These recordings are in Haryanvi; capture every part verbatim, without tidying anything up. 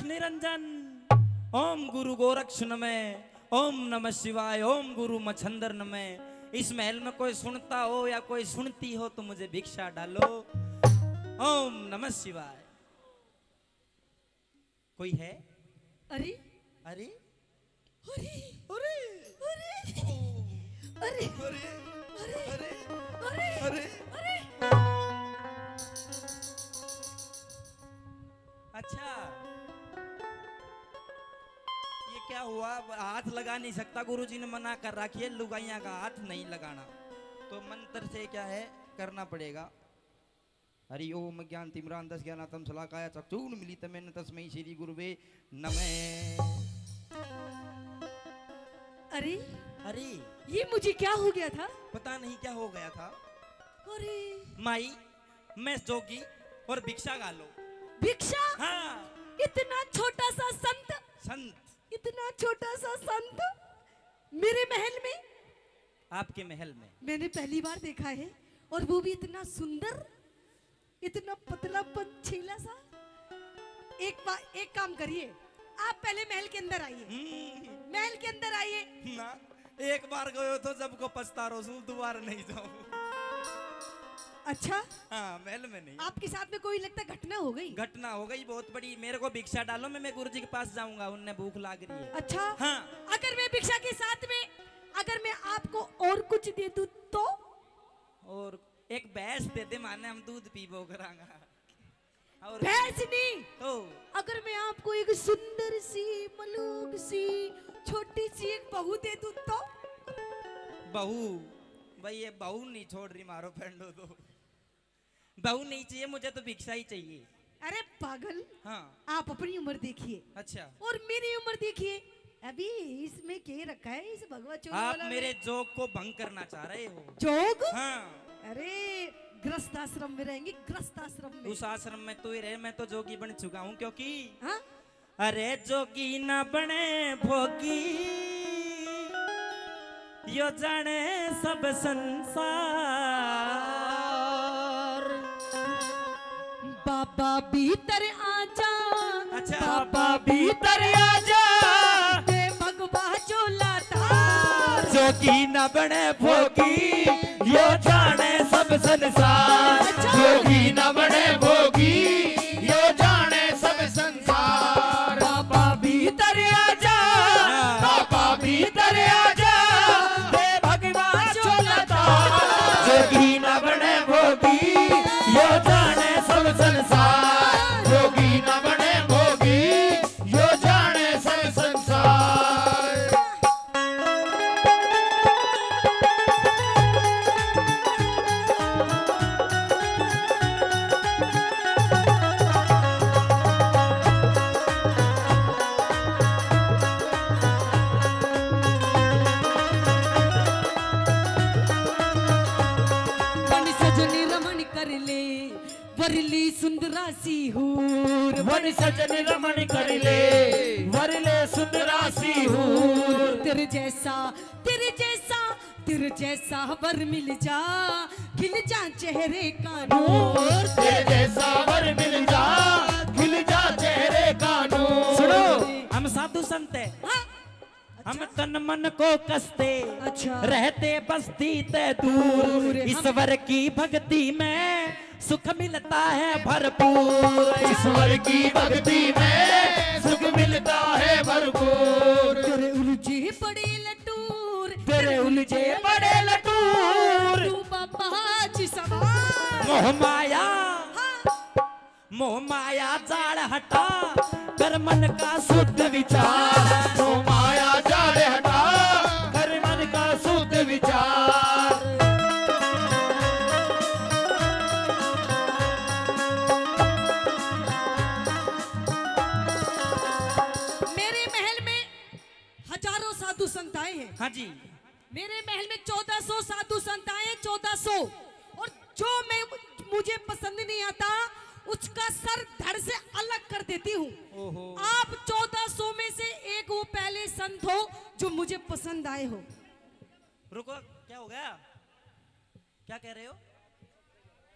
निरंजन। ओम गुरु गोरक्ष नमः। ओम नमः शिवाय। ओम गुरु मच्छंदर नमः। इस महल में कोई सुनता हो या कोई सुनती हो तो मुझे भिक्षा डालो। ओम नमः शिवाय। कोई है? अरे, अरे, अरे, अरे, अरे, अरे, अरे, अरे, अरे, अरे। अच्छा, ये क्या हुआ? हाथ लगा नहीं सकता, गुरुजी ने मना कर रखी है, लुगाइयां का हाथ नहीं लगाना। तो मंत्र से क्या है, करना पड़ेगा। हरि ओम ज्ञान तिमिरांधस्य ज्ञानार्थम शलाकाया चक्षुर्मीलितम येन तस्मै श्री गुरुवे नमः। अरे, अरे, ये मुझे क्या हो गया था? पता नहीं क्या हो गया था। अरे, माई, मैं जोगी और भिक्षा घालो। भिक्षा? हाँ। इतना छोटा सा संत, संत। इतना छोटा सा संत मेरे महल में? आपके महल में। मैंने पहली बार देखा है, और वो भी इतना सुंदर, इतना पतला पंछीला सा। एक बा-, एक काम करिए, आप पहले महल के अंदर आइए। हम्म। महल के अंदर आइए। ना, एक बार गयो तो जब को पछता रो सू, दोबारा नहीं जाऊं। अच्छा? हाँ, महल में नहीं। आपके साथ में कोई लगता घटना हो गई? घटना हो गई बहुत बड़ी। मेरे को भिक्षा डालो, मैं, मैं गुरुजी के पास जाऊंगा, उनने भूख लाग रही है। अच्छा? हाँ। अगर मैं भिक्षा के साथ में, अगर मैं आपको और कुछ दे दूं तो? और एक भैंस दे दे, माने हम दूध पीबो करांगा। और भैंस नहीं। तो? अगर मैं आपको एक सुंदर सी, मलूक सी, छोटी सी एक बहू दे दूं तो? बहू? भाई, ये बहू नहीं छोड़ रही, मारो फेंडो तो। बहू नहीं चाहिए मुझे, तो भिक्षा ही चाहिए। अरे पागल। हाँ। आप अपनी उम्र देखिए। अच्छा। और मेरी उम्र देखिए। अभी इसमें के रखा है इस भगवा चोर आप वाला मेरे में? जोग को भंग करना चाह रहे हो। जोग? हाँ। अरे, गृहस्थ आश्रम में रहेंगे, गृहस्थ आश्रम में। उस आश्रम में तू ही रहे, मैं तो जोगी बन चुका हूँ, क्योंकि हाँ? अरे जोगी ना बने भोगी, यो जाने सब संसार। बाबा भीतर आजा, अच्छा। बाबा भीतर आजा, दे भगवा चोला तार। जोगी ना बने भोगी, यो जाने सब संसार। अच्छा। जोगी ना बने भोगी, यो जाने सब संसार। बाबा भीतर आजा, हाँ। बाबा भीतर आजा, दे भगवा चोला तार। जोगी ना बने भोगी, यो जाने सब संसार। जोगी ना बने भोगी, यो जाने सब संसार। बन सजनी रमण कर ले, वरली सुंदरा सी हूर। बन सजन रमण कर ले, वरले सुंदरा सी हूर। तेरे जैसा, तेरे जैसा, तेरे जैसा वर मिल जा, खिल जा चेहरे का नूर। तेरे जैसा वर मिल जा, खिल जा चेहरे का नूर। सुनो, हम साधु संत हैं। हाँ। हम अच्छा। तन मन को कसते, अच्छा। रहते बस्ती ते दूर। दूर, हम ईश्वर की भक्ति में सुख मिलता है भरपूर। ईश्वर की भक्ति में सुख मिलता है भरपूर। तेरे उलझे पड़े लटूर, तेरे उलझे पड़े लटूर। तू बाबा जी सवार। मोह माया। हाँ। मोह माया जाल हटा, कर मन का शुद्ध विचार। मोह माया जाल हटा, कर मन का शुद्ध विचार। मेरे महल में हजारों साधु संत आए हैं। हाँ जी। मेरे महल में चौदह सौ साधु संत आए हैं, चौदह सौ। और जो मैं, मुझे पसंद नहीं आता, उसका सर धड़ से अलग कर देती हूँ। ओहो। आप चौदह सौ में से एक वो पहले संत हो जो मुझे पसंद आए हो। रुको, क्या हो गया? क्या कह रहे हो?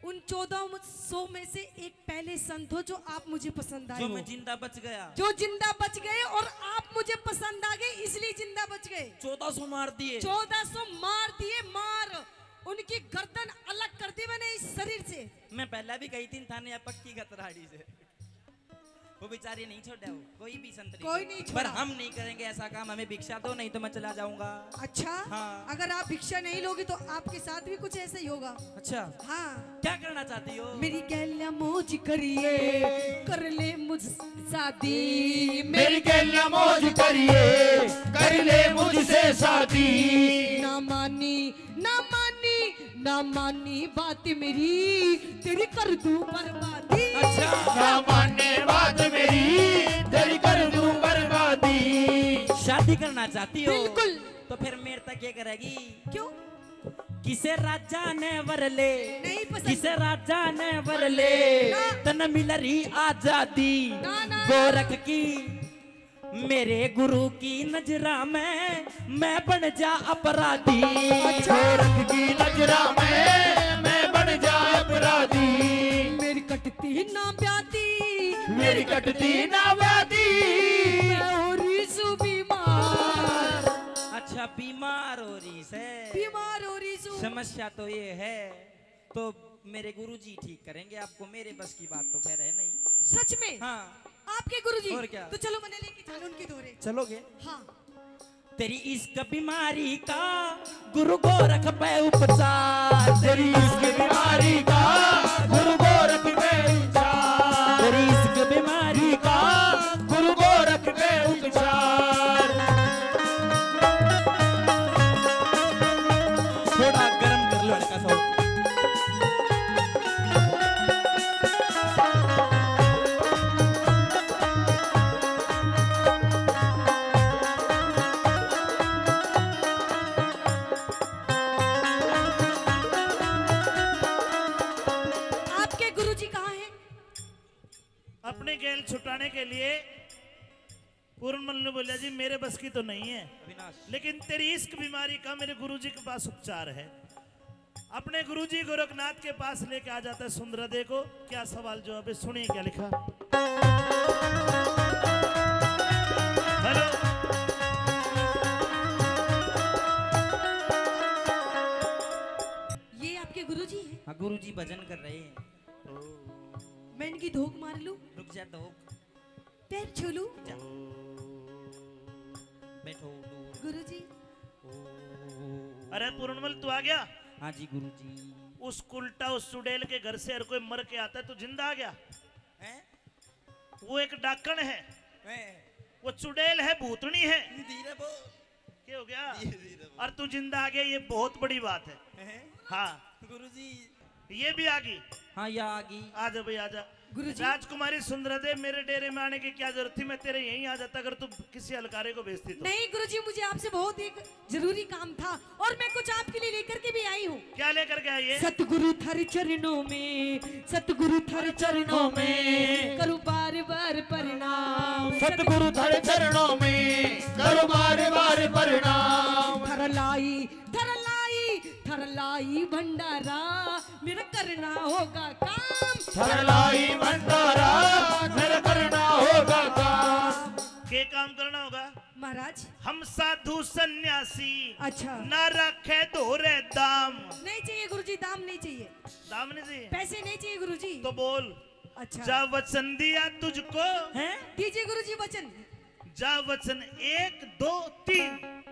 उन चौदह सौ में से एक पहले संत हो जो आप मुझे पसंद आए जो हो। मैं जिंदा बच गया। जो जिंदा बच गए और आप मुझे पसंद आ गए, इसलिए जिंदा बच गए। चौदह सौ मार दिए। चौदह सौ मार दिए, मार। उनकी गर्दन अलग कर दी मैंने इस शरीर से। मैं पहला भी कही थी, थाने या पक्की गतराड़ी से। वो बेचारे नहीं छोड़ा, वो कोई भी संत नहीं कोई छोड़ा। नहीं पर छोड़ा। हम नहीं करेंगे ऐसा काम, हमें भिक्षा दो, नहीं तो मैं चला जाऊंगा। अच्छा, हाँ। अगर आप भिक्षा नहीं लोगे तो आपके साथ भी कुछ ऐसा ही होगा। अच्छा। हाँ। क्या करना चाहती हो? मेरी गैल्या मौज करिए, कर ले मुझसे शादी। मेरी गैल्या मौज करिए, कर ले मुझसे शादी। ना मानी, ना मानी, ना मानी बात मेरी, तेरी कर दूं बर्बादी। अच्छा। ना माने बात मेरी, तेरी कर दूं बर्बादी। शादी करना चाहती हो? बिल्कुल। तो फिर मेरे तक ये करेगी? क्यों? किसे राजा ने वर ले, नहीं पसंद। किसे राजा ने वर ले, ना। तन मिल रही आजादी। ना, ना। गोरख की, मेरे गुरु की नजरा में मैं बन जा अपराधी। अच्छा। गोरख की नजरा में मैं बन जा अपराधी। मेरी कटती ना ब्याती, मेरी कटती ना ब्याती। मैं हो रही सू बीमार। अच्छा, बीमार हो रही से। बीमार हो रही सू। समस्या तो ये है, तो मेरे गुरुजी ठीक करेंगे आपको, मेरे बस की बात तो खैर है नहीं। सच में? हाँ। आपके गुरुजी? और क्या? तो चलो, मैंने लेके चलो उनके धोरे। चलोगे? हाँ। तेरी इश्क बीमारी का गुरु गोरख पे उपचार। तेरी इश्क बीमारी का गुरु गोरख पे उपचार। तेरी इश्क बीमारी का गुरु गोरख पे उपचार। थोड़ा गर्म कर लो हल्का सा। आपके गुरुजी कहाँ हैं? अपने गैल छुटाने के लिए पूर्णमल ने बोला, "जी, मेरे बस की तो नहीं है, अविनाश। लेकिन तेरी इश्क बीमारी का मेरे गुरुजी के पास उपचार है।" अपने गुरुजी गोरखनाथ के पास लेके आ जाता है सुंदरादे को। क्या सवाल जवाब है, सुनिए क्या लिखा। हेलो। ये आपके गुरुजी हैं? हाँ, गुरुजी भजन कर रहे हैं। मैं इनकी धोक मार लूं? रुक जा, धोक। पैर छू लूं? जा। बैठो, दूर। गुरुजी। अरे पूर्णमल, तू आ गया? हाँ जी गुरुजी। उस कुलटा, उस चुड़ैल के घर से हर कोई मर के आता है, तू जिंदा आ गया? हैं? वो एक डाकण है। हैं? वो चुड़ैल है, भूतनी है। धीरे बोल। क्या हो गया? धीरे, धीरे बोल। और तू जिंदा आ गया, ये बहुत बड़ी बात है। हैं? हाँ। गुरुजी। ये भी आ गई। हाँ, या आ गई। आ जा भाई, आ जा। गुरुजी। राजकुमारी सुंदरादे, मेरे डेरे में आने की क्या जरूरत थी, मैं तेरे यहीं आ जाता अगर तू किसी हलकारे को भेजती तो। नहीं गुरुजी, मुझे आपसे बहुत एक जरूरी काम था और मैं कुछ आपके लिए लेकर के भी आई हूँ। क्या लेकर के आई है? सतगुरु थारे चरणों में, सतगुरु थारे चरणों में करूँ बार बार प्रणाम। सतगुरु थारे चरणों में करूँ बार बार प्रणाम। थारा लाई, थारा लाई, थारा लाई भंडारा, मेरा करना होगा काम। थारा लाई भंडारा, मेरा करना होगा काम। के काम करना होगा? महाराज। हम साधु सन्यासी अच्छा। ना रखे धोरे दाम। नहीं चाहिए गुरुजी, दाम नहीं चाहिए। दाम नहीं चाहिए? पैसे नहीं चाहिए गुरुजी। तो बोल। अच्छा। जा वचन दिया तुझको। हैं? दीजिए गुरुजी वचन। जा वचन एक, दो, तीन।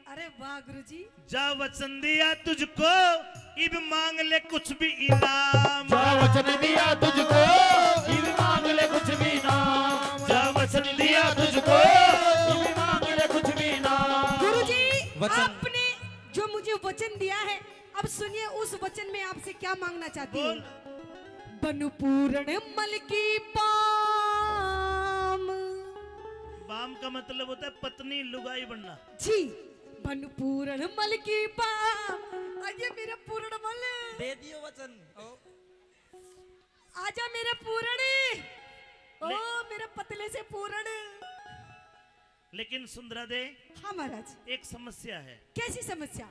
अरे वाह गुरुजी। जा वचन दिया तुझको, इब मांग ले कुछ भी इनाम। जा वचन दिया तुझको, इब मांग ले कुछ भी इनाम। जा वचन दिया तुझको, इब मांग ले कुछ भी इनाम। गुरुजी, वचन। आपने जो मुझे वचन दिया है, अब सुनिए उस वचन में आपसे क्या मांगना चाहती हूँ। बोल। बनू पूरण मल की बाम। बाम का मतलब होता है पत्नी, लुगाई बनना। जी, बनू पूरण मल की बाम। आइए मेरा पूरण मल। दे दियो वचन। ओ। आजा मेरा पूरण। ओ ले- मेरा पतले से पूरण। लेकिन सुंदरादे, हाँ महाराज। एक समस्या है। कैसी समस्या?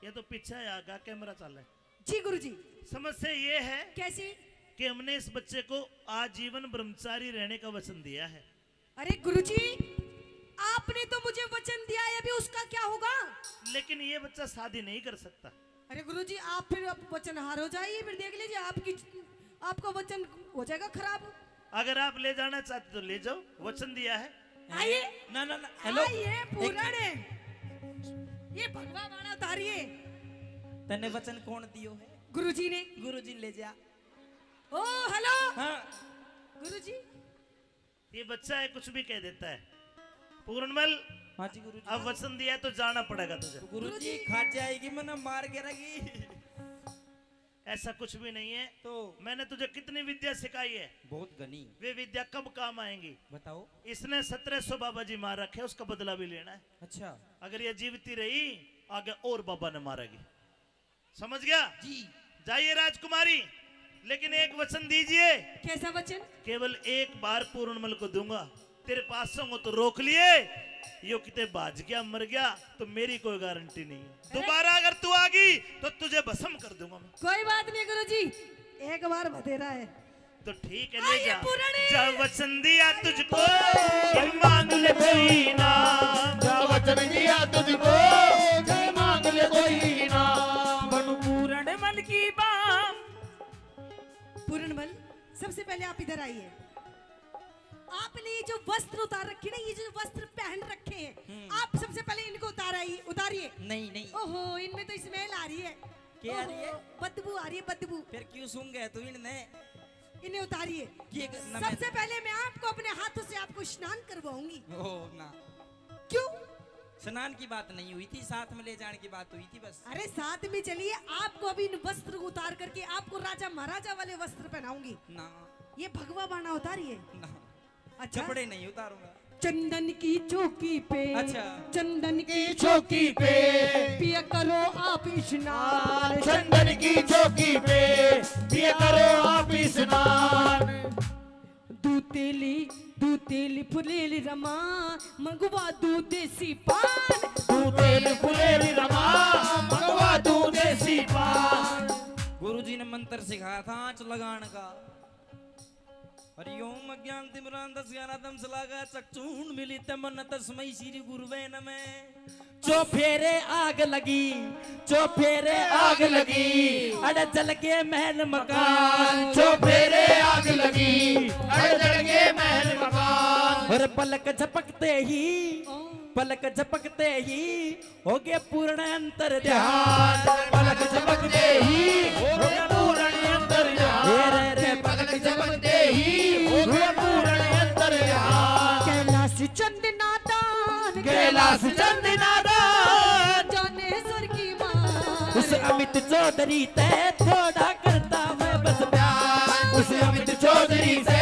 ये तो पीछे आगा कैमरा चाले। जी गुरुजी। समस्या ये है, कैसी? कि हमने इस बच्चे को आजीवन ब्रह्मचारी रहने का वचन दिया है। अरे गुरुजी, आपने तो मुझे वचन दिया है, अभी उसका क्या होगा? लेकिन ये बच्चा शादी नहीं कर सकता। अरे गुरुजी, आप फिर अब वचन हार हो जाइए, फिर देख लीजिए आपकी, आपका वचन हो जाएगा खराब। अगर आप ले जाना चाहते तो ले जाओ, वचन दिया है। आइए। ना, ना, ना, हेलो। आइए, एक पूरण। ये भगवा बाणा उतारिए। तन्ने वचन कौन दियो है? गुरुजी ने। गुरुजी ले जा। ओ, हेलो। हाँ। गुरुजी। ये बच्चा है, कुछ भी कह देता है। पूरणमल, हाँ जी गुरुजी। अब वचन दिया है तो जाना पड़ेगा तुझे। तो गुरुजी, गुरुजी। खा जाएगी, मन्ने मार के रखी। ऐसा कुछ भी नहीं है। तो? मैंने तुझे कितनी विद्या सिखाई है? बहुत घनी। वे विद्या कब काम आएंगी? बताओ। इसने सत्रह सौ बाबा जी मार रखे, उसका बदला भी लेना है। अच्छा। अगर ये जीवती रही, आगे और बाबा ने मारेगी। समझ गया? जी। जाइए राजकुमारी, लेकिन एक वचन दीजिए। कैसा वचन? केवल एक बार पूरणमल को दूंगा। तेरे पास से तो रोक लिए, यो किते भाज गया, मर गया, तो मेरी कोई गारंटी नहीं है। अरे। दोबारा अगर तू आ गई तो तुझे भस्म कर दूंगा मैं। कोई बात नहीं गुरुजी, एक बार बतेरा है। तो ठीक है, ले आइए जा। पूरण। जा वचन दिया तुझको, ये मांग ले कोई ना। जा वचन दिया तुझको, ये मांग ले कोई ना। बनू पूरणमल की बाम। पूरणमल, सबसे पहले आप इधर आइए। आपने ये जो वस्त्र उतार रखे ना, ये जो वस्त्र पहन रखे हैं, हम्म। आप सबसे पहले इनको उतार आइए, उतारिए। नहीं, नहीं। ओहो, इनमें तो smell आ रही है। क्या आ रही है? ओहो, बदबू आ रही है, बदबू। फिर क्यों सूंघे तू इनने? इन्हें उतारिए। ये एक नमे- सबसे पहले मैं आपको अपने हाथों से आपको स्नान करवाऊंगी। ओ ना। क्यों? स्नान की बात नहीं हुई थी, साथ में ले जाने की बात हुई थी बस। अरे साथ में चलिए, आपको अभी इन वस्त्र को उतार करके आपको राजा महाराजा वाले वस्त्र पहनाऊंगी। ना। ये भगवा बाणा उतारिए। ना। अच्छा। कपड़े नहीं उतारूंगा। चंदन की चौकी पे, अच्छा। चंदन की चौकी पे पिया करो आप स्नान। चंदन की चौकी पे पिया करो आप स्नान। दूतेली, दूतेली फुलेली रमा, मंगवा दूं देसी पान। दूतेली फुलेली रमा, मंगवा दूं देसी पान। गुरुजी ने मंत्र सिखाया था आंच लगाने का। हरिओम अज्ञान तिमिरांधस्य ज्ञानांजन शलाकया चक्षुषा उन्मीलितं येन तस्मै श्री गुरुवे नमः। चौफेरे आग लगी, चौफेरे आग लगी, अड़े जल गए महल मकान। चौफेरे आग लगी, अड़े जल गए महल मकान। और पलक झपकते ही, पलक झपकते ही हो गए पूर्ण अंतर ध्यान। पलक झपकते ही हो गए पूर्ण अंतर ध्यान। हे रे रे। पलक झपकते ही हो गए पूर्ण अंतर ध्यान। कैलाश चंद नादान, कैलाश चंद नादान। जाने स्वर की मार। उस अमित चौधरी ते थोड़ा करता मैं बस प्यार। उस अमित चौधरी से